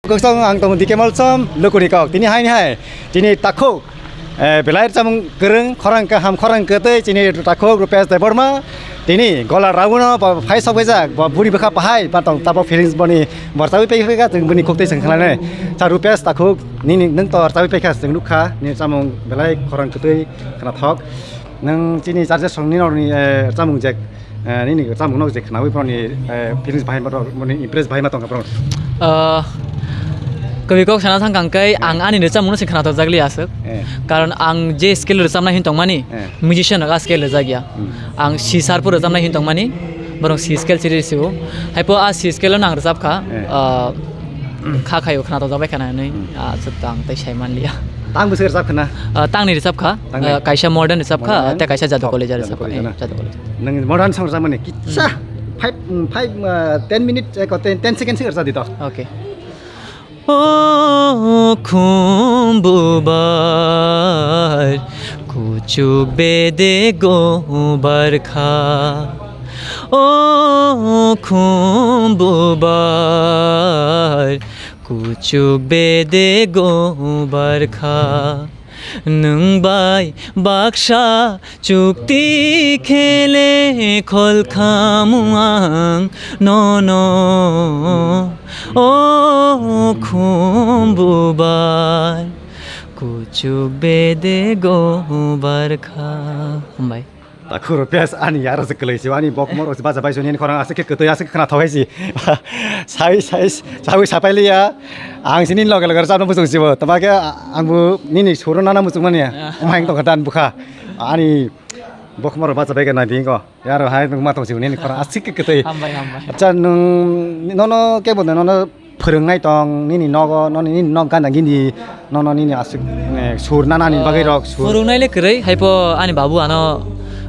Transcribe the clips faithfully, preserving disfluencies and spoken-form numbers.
Kosong ang tong D K Molsom, lukuni kok. Tini hai ni hai, tini takhuk, eh, belai chamung kwrwng, khorang kaham, khorang kwtwi, tini takhuk Rupesh Debbarma, tini gola rauno, ba phai sok baijak, ba buri bwkha pahai, ba tong tabo feelings boni, borsawi pai phaikha, chwng boni kok twi chwng khlainai. Sa Rupesh takhuk, nini nwng to rchawi paikha, chwng nukha, nini chamung belai khorang kwtwi, khwnathok. Nwng chini charge song ni norni, eh, chamung je, eh, nini chamung no je khnawi borokni, eh, feelings bahai ma rok, mani impress bahai ma tongkha borok. Ah, kwbwi kok sana thang kang kai, ang ani rwchapmung no se khwnathok jak li aswk. Eh. Karon ang je scale rwchapnai hin tongmani, Eh. musician rok a scale rwjak ya. Hmm. Ang C sharp o rwchapnai hin tongmani, borok C scale siri rw si o. Hai po a C scale o nang rwchap kha, Eh. ah, kha khaio khwnathok jak bai khana hinwi, Hmm. ah, aswk to ang tei sai man liya. Tang bwswk rwchap khana? Ah, tang ni rwchap kha, Tang ni? ah, kaisa modern rwchap kha, Modern? tei kaisa Jadu Thok, College Jadu rwchap kha. College Eh, na? Jadu College. Nwng modern song rwchapmani kisa Hmm. five, mm, five, ah, ten minute, eh, ko ten, ten seconds rwchadi to. Okay. O khum bubar, kuchuk bede gobar kha. O khum bubar, kuchuk bede gobar kha. Nwng bai baksa chukti khele khol khamu ang nono, o khum bubar, kuchuk bede gobar kha. Hambai. Takhuk Rupesh ani yaro se kwlwi se ani bok moro se bacha bai soni khorang aswk khe kwtwi aswk khwnathok hai si. Sai sai sawi sapai liya. Ang sini loge loge rwchapno muchung sibo. Tama khe angbo nini suro nana muchung mani. Ah. Omo hai tongkha dan bukha. Ani bok moro bacha bai khe nai dingo. Yaro hai ma tong sibo nini khorang aswk khe kwtwi. Hambai, hambai. Acha nwng nono kebo nono phwrwngnai tong, nini nogo, noni, nini nog gana gini, nono nini aswk, eh, sur nanani bagwi rok sur. Phwrwngnai le kwrwi, hai po ani babu ano,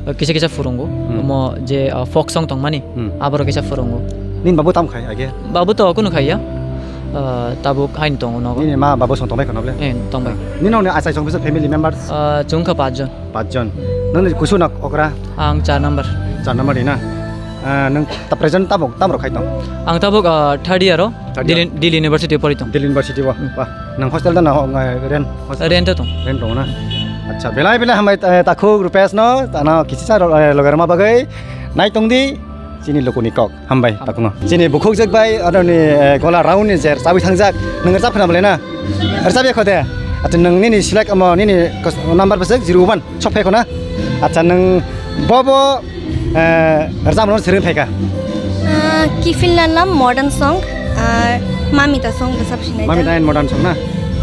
eh, kisa kisa phwrwngo. Hmm. Omo je, eh, folk song tongmani, Hmm. aborok kisa phwrwngo. Nini babu tam khai age? Babu to kunu khaiya. Eh, tabuk haino tongo nogo. Nini ma babu song tongbai khano ble? Eh, tongbai. Nini nokni achai song bisa family members? Eh, chwng kha pachjon. Pachjon. Nini kusu na okra? Ang char number. Char number ni na? Ah, nwng ta present tabuk, tabuk khai tong? Ang tabuk, ah, third year o, Third year. Delhi, Delhi University o pori tong. Delhi University o? Hmm. Wah, nwng hostel da na ho-, ngai rent? Hostel? Rent o tong. Rent tong na? Acha, belai belai hambai, eh, takhuk Rupesh no, tano kisi sa ro-, eh, logar ma bagwi. Nai tong di, chini lukuni kok. Hambai, takhuk no. Chini bukhuk jak bai, ano ni, eh, gola round ni jer, chawi thangjak. Nwng rwchap khna bole na? Rwchap ya khode? Acha, nwng nini select amo, nini kos-, number bwswk zero one. Sok phai khona. Acha, nwng bo bo, eh, rwchapmano swrwng phai kha? Ah, Kifil Lalam modern song, ar Mamita song rwchap sinai ta. Mamita and modern song na?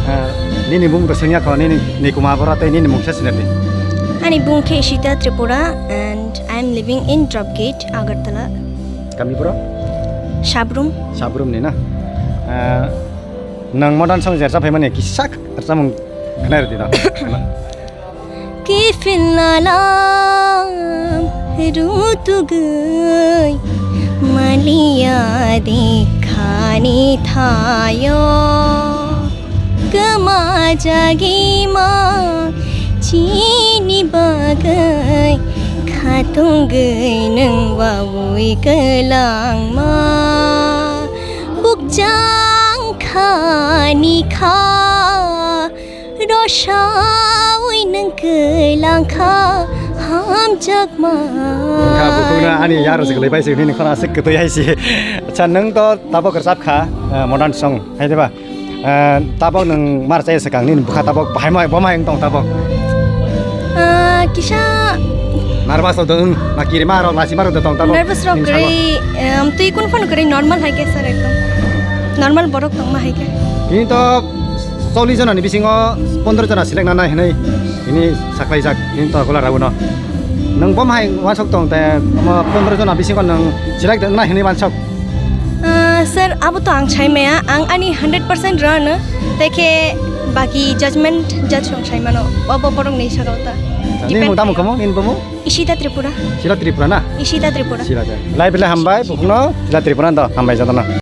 Ah, nini bung to swngya kho, nini nikuma bora tei nini mungsa sinai di. Ani bung khe Ishita Tripura and I am living in Drop Gate, Agartala. Kami boro? Sabrum. Sabrum ni na? Ah, nwng modern song je rwchap phaimani kisa rwchapmung khna rwdi da. Kifil Lalam rutugwi maliya dikhani thayo. Kwma jagima chini bagwi khatungwi nwng wawi kwlangma. Bukjang khani kha Rosawi nwng kwlang kha hamjakma. Wngkha bukhukno ani yaro se kwlai pai se, nini khorang aswk kwtwi hai se. Acha, nwng to tabok rwchap kha, eh, modern song, hai de ba? Eh, tabok nwng mar chaya swkang, nini bwkha tabok bahai ma, bo ma wng tong tabok? Ah, kisa nervous rok dong, na kirima rok, lachima rok tong tabok? Nervous rok kwrwi, em, twi kun phano kwrwi, normal hai khe sir, ekdom normal borok tongma hai khe. Nini to Chollish jona ni bisingo pondro jona select nana hinwi hini saklaijak hini to gola rauno. Nwng bo hai wansok tong te omo pondro jona bisingo nwng select wngna hinwi wansok? Ah, sir, abo to ang sai maya, ang ani hundred percent rano, tei khe baki judgment judge rok sai mano, obo borok ni saka ta. Nini mung tamo kamo, nini bomo? Ishita Tripura. Sila Tripura na? Ishita Tripura. Sila Tripura. Lai belai hambai, bukno Sila Tripura to hambai jotona.